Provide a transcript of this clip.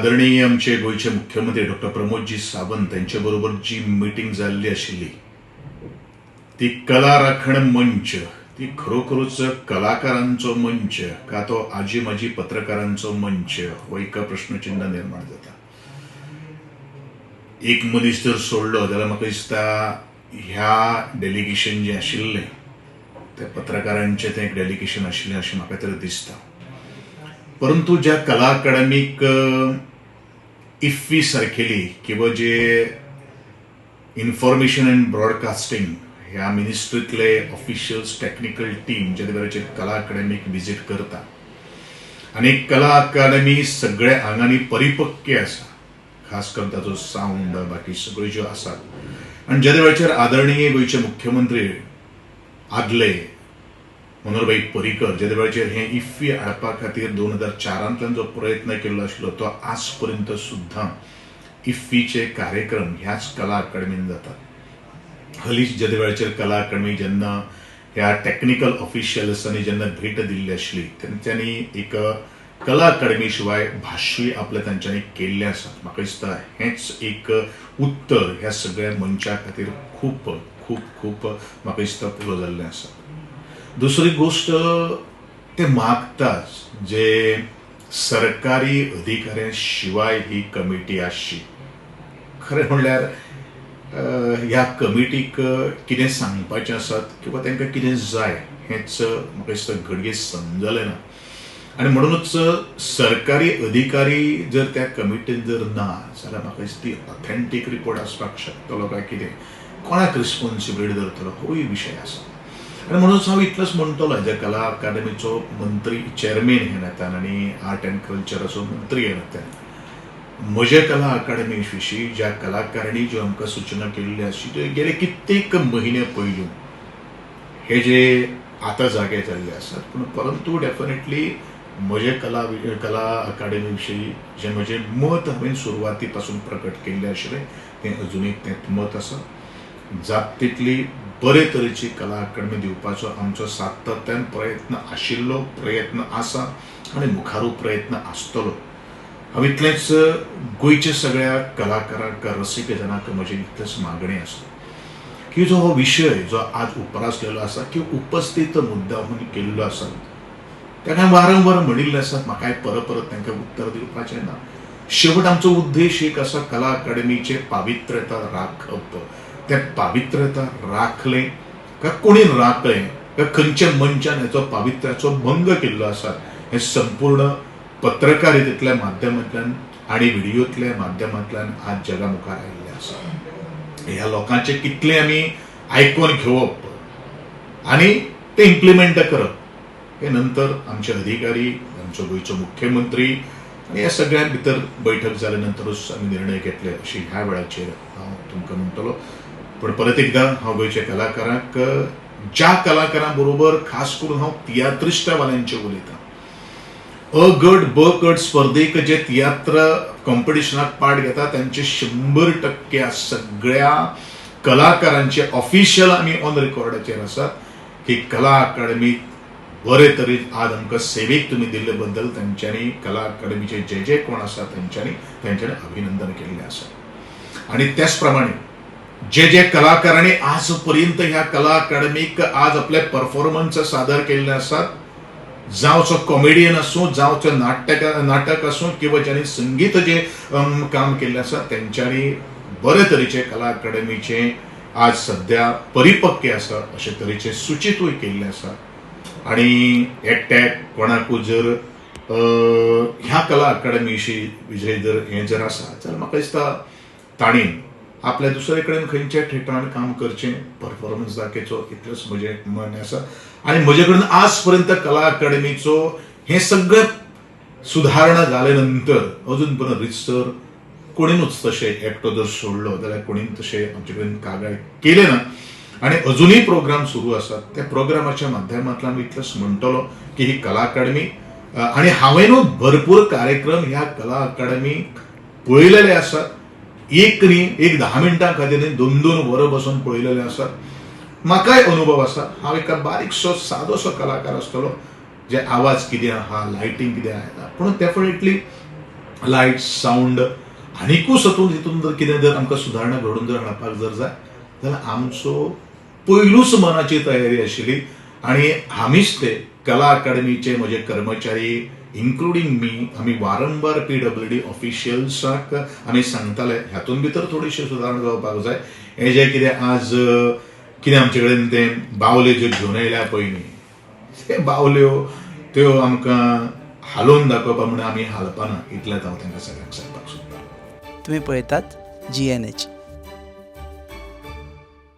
आदरणीय आमचे गोंयचे मुख्यमंत्री डॉक्टर प्रमोदजी सावंत यांचे बरोबर जी मिटींग जाल्ली आशिल्ली ती कला राखण मंच, ती खरोखरूच कलाकारांचो मंच का तो आजी माजी पत्रकारांचो मंच हो एक प्रश्नचिन्ह निर्माण जाता. एक मनीस जर सोडलो जाल्यार म्हाका दिसता ह्या डेलिगेशन जें आशिल्लें त्या पत्रकारांचें तें एक डेलिगेशन आशिल्लें अशें म्हाका तरी दिसता. परंतु ज्या कला अकादमीक इफ्फी सारकेली किंवा जे इन्फॉर्मेशन अँड ब्रॉडकास्टिंग ह्या मिनिस्ट्रींतले ऑफिशियल्स टॅक्निकल टीम जे वेळाचेर कला अकादमीक विजीट करता आनी कला अकादमी सगळ्या आंगांनी परिपक्व आसा, खास करून ताचो सावंड बाकी सगळ्यो ज्यो आसात. आनी ज्या वेळाचेर आदरणीय गोंयचे मुख्यमंत्री आदले मनोहरभाई पर्रीकर ज्या वेळाचेर हें इफ्फी हाडपा खातीर 2004 जो प्रयत्न केल्लो आशिल्लो तो आज पर्यंत सुद्दां इफ्फीचे कार्यक्रम ह्याच कला अकादमीन जातात. हालींच ज्या वेळाचेर कला अकादमी जेन्ना ह्या टॅक्निकल ऑफिशियल्सांनी जेन्ना भेट दिल्ली आशिल्ली तेंच्यांनी एक कला अकादमी शिवाय भाश्यूय आपलें तांच्यांनी केल्लें आसा. म्हाका दिसता हेंच एक उत्तर ह्या सगळ्या मनशा खातीर खूब खूब खूब म्हाका दिसता पुरो जाल्लें आसा. दुसरी गोश्ट ते मागतात जे सरकारी अधिकाऱ्यां शिवाय ही कमिटी आसची. खरें म्हणल्यार ह्या कमिटीक कितें सांगपाचें आसात किंवा तांकां कितें जाय हेंच म्हाका दिसता घडये समजलें ना. आनी म्हणुनूच सरकारी अधिकारी जर त्या कमिटीन जर ना जाल्यार म्हाका दिसता ती ऑथेंटीक रिपोर्ट आसपाक शकतलो काय कितें, कोणाक रिस्पोन्सिबिलिटी धरतलो होय विशय आसा. आनी म्हणूनच हांव इतलोच म्हणटलो एज अ कला अकादमीचो मंत्री चेअरमॅन ह्या नात्यान आनी आर्ट अँड कल्चराचो मंत्री ह्या नात्यान म्हज्या कला अकादमी विशीं ज्या कलाकारांनी ज्यो आमकां सुचना केल्ल्यो आशिल्ल्यो त्यो गेले कित्येक म्हयने पयलू हे जे आतां जागे जाल्ले आसात. पूण परंतु डेफिनेटली म्हजे कला कला अकादमी विशीं जें म्हजें मत हांवें सुरवाती पासून प्रकट केल्लें आशिल्लें तें अजुनूय तेंच मत आसा. जाता तितली बरे तरेची कला अकादमी दिवपाचो आमचो सातत्यान प्रयत्न आशिल्लो, प्रयत्न आसा आनी मुखारूय प्रयत्न आसतलो. हांव इतलेंच गोंयच्या सगळ्या कलाकारांक रसीक जनांक म्हजें इतलेंच मागणें आसा की जो हो विशय जो आज उप्रासलेलो आसा किंवा उपस्थीत मुद्दामून केल्लो आसा ताका वारंवार म्हणिल्लें आसा, म्हाकाय परत परत तांकां उत्तर दिवपाचें ना. शेवट आमचो उद्देश एक आसा, कला अकादमीचें पावित्र्यता राखप. तें पावित्र्यता राखलें काय कोणी राखलें काय खंयच्या मनशान हेचो पावित्र्याचो भंग केल्लो आसा हें संपूर्ण पत्रकारितेंतल्या माध्यमांतल्यान आनी व्हिडियोंतल्या माध्यमांतल्यान आज जगा मुखार आयिल्लें आसा. ह्या लोकांचें कितलें आमी आयकून घेवप आनी तें इम्प्लिमेंट करप हे नंतर आमचे अधिकारी, आमचो गोंयचो मुख्यमंत्री आनी ह्या सगळ्यां भितर बैठक जाल्या नंतरूच आमी निर्णय घेतले अशी ह्या वेळाचेर हांव तुमकां म्हणटलो. पूण परत एकदां हांव गोंयच्या कलाकारांक, ज्या कलाकारां बरोबर खास करून हांव तियात्रिस्टावाल्यांचें उलयतां, अ गट ब गट स्पर्धेक जे तियात्र कॉम्पिटिशनाक पार्ट घेता तांचे 100% सगळ्या कलाकारांचे ऑफिशियल आमी ऑन रिकॉर्डाचेर आसात की कला अकादमी बरे तरेन आज आमकां सेवेक तुमी दिल्ले बद्दल तांच्यांनी कला अकादमीचे जे जे कोण आसा तांच्यांनी तांच्यांनी अभिनंदन केल्लें आसा. आनी त्याच प्रमाणे जे जे कलाकारांनी आज पर्यंत ह्या कला अकादमीक आज आपले परफॉर्मन्स सादर केल्ले आसात, जावचो कॉमेडियन आसूं, जावचो नाटक आसूं किंवा ज्यांनी संगीत जे काम केल्लें आसा तेंच्यांनी बरे तरेचे कला अकादमीचे आज सद्या परिपक्व आसा अशे तरेचे सुचितूय केल्लें आसा. आनी एकट्याक कोणाकूय जर ह्या कला अकादमी विशयी जर हें जर आसा जाल्यार म्हाका दिसता तांणी आपल्या दुसरे कडेन खंयच्या ठिकाण काम करचें, परफॉर्मन्स दाखयचो, इतलेंच म्हजें म्हणणें आसा. आनी म्हजे कडेन आज पर्यंत कला अकादमीचो हें सगळें सुदारणा जाले नंतर अजून पर्यंत रितसर कोणीनूच तशें एकटो जर सोडलो जाल्यार कोणीन तशें आमचे कडेन कागाळ केलें ना. आनी अजुनूय प्रोग्राम सुरू आसात. त्या प्रोग्रामाच्या माध्यमांतल्यान इतलेंच म्हणटलो की ही कला अकादमी आनी हांवेनूच भरपूर कार्यक्रम ह्या कला अकादमी पळयलेले आसात. एक न्ही, एक 10 मिनटां खातीर न्ही, 2-2 वरां बसून पळयलेले आसात. म्हाकाय अनुभव आसा. हांव एका बारीकसो सादोसो कलाकार आसतलो जे आवाज कितें आहा, लायटींग कितें आहा, पूण डेफिनेटली लायट, सावंड आनिकूच हातूंत हितून जर कितें जर आमकां सुदारणा घडोवन जर हाडपाक जर जाय जाल्यार आमचो पयलूच मनाची तयारी आशिल्ली. आनी आमीच ते कला अकादमीचे म्हजे कर्मचारी इन्क्लुडींग मी, आमी वारंवार पीडब्ल्यूडी ऑफिशियल्साक आमी सांगताले हातूंत भितर थोडीशी सुदारणा जावपाक जाय. हें जें कितें आज कितें आमचे कडेन ते बावले ज्यो घेवन आयल्या पळय न्ही, ते बावल्यो त्यो आमकां हालोवन दाखोवपा म्हणून आमी हालपाना, इतलेंच हांव तांकां सगळ्यांक सांगपाक सोदतां. तुमी पळयतात जीएनएच.